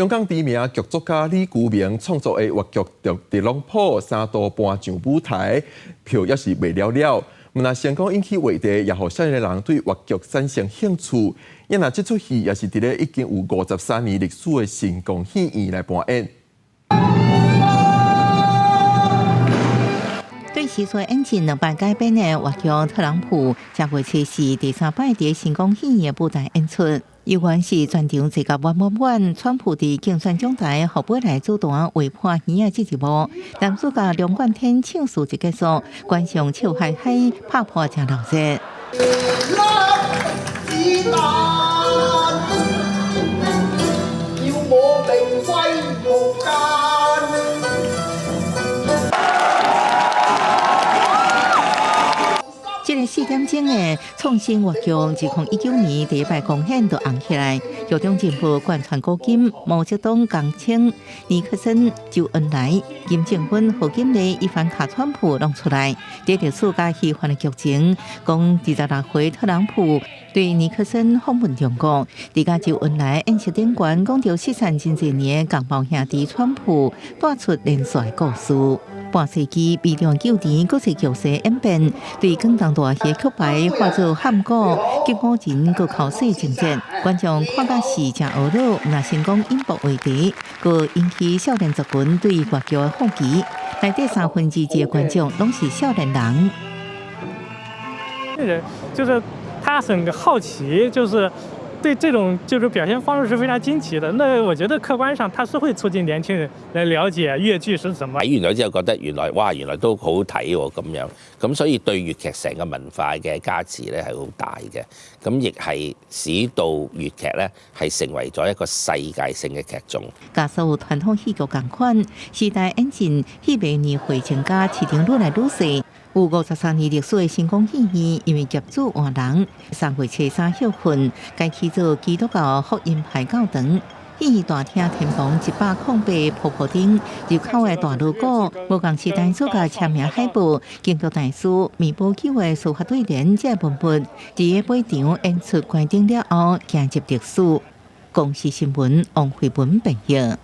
香港知名劇作家李居明創作的粵劇《特朗普三度搬上舞台，票猶是賣了了。毋但成功引起話題，也予少年人對粵劇產生興趣。因為這齣戲也是佇咧已經有53年歷史的成功戲院來搬演。對時事演進兩擺改編的粵劇《特朗普》，這月初四第三擺佇成功戲院的舞台演出。猶原是全場坐甲滿滿滿，川普佇競選總台予飛來子彈劃破耳仔這一幕，男主角龍貫天唱詞一結束，觀眾笑嗨嗨，拍破誠熱鬧。這个4點鐘的創新粵劇，2019年第一擺公演就紅起來。劇中人物貫穿古今，毛澤東、江青、尼克森、周恩來、金正恩、賀錦麗、伊凡卡、川普攏出來。這歷史佮虛幻的劇情，講26歲特朗普對尼克森訪問中國，佇佮周恩來宴席頂懸講著失散真濟年的共胞兄弟川普，帶出連續的故事。半世紀悲壯舊年，國際局勢演變，對廣東大戲曲牌化做漢鼓，激五人閣口水情節，觀眾看甲是誠懊惱，若成功引爆話題，閣引起少年族群對粵劇的好奇。內底2/3的觀眾攏是少年人。人就是他很好奇，就是對這種就是表現方式是非常驚奇的。那我覺得客觀上，它是會促進年輕人來了解粵劇是什麼。睇完咗之後覺得原來哇，原來都好好睇喎咁樣，咁所以對粵劇成個文化嘅加持咧係好大嘅。咁亦係使到粵劇咧係成為咗一個世界性嘅劇種。佮所有傳統戲劇仝款，時代演進，戲迷年歲增加，市場愈來愈細。有53年歷史的成功戲院，因為業主換人，3月初三歇訓，改起做基督教福音派教堂。戲院大廳天棚108鋪鋪頂，入口的大鑼鼓，無仝時代主角簽名海報，京劇大師米寶九的書法對聯，這文物，佇個尾場演出關燈了後，行入歷史。公視新聞王慧文編譯。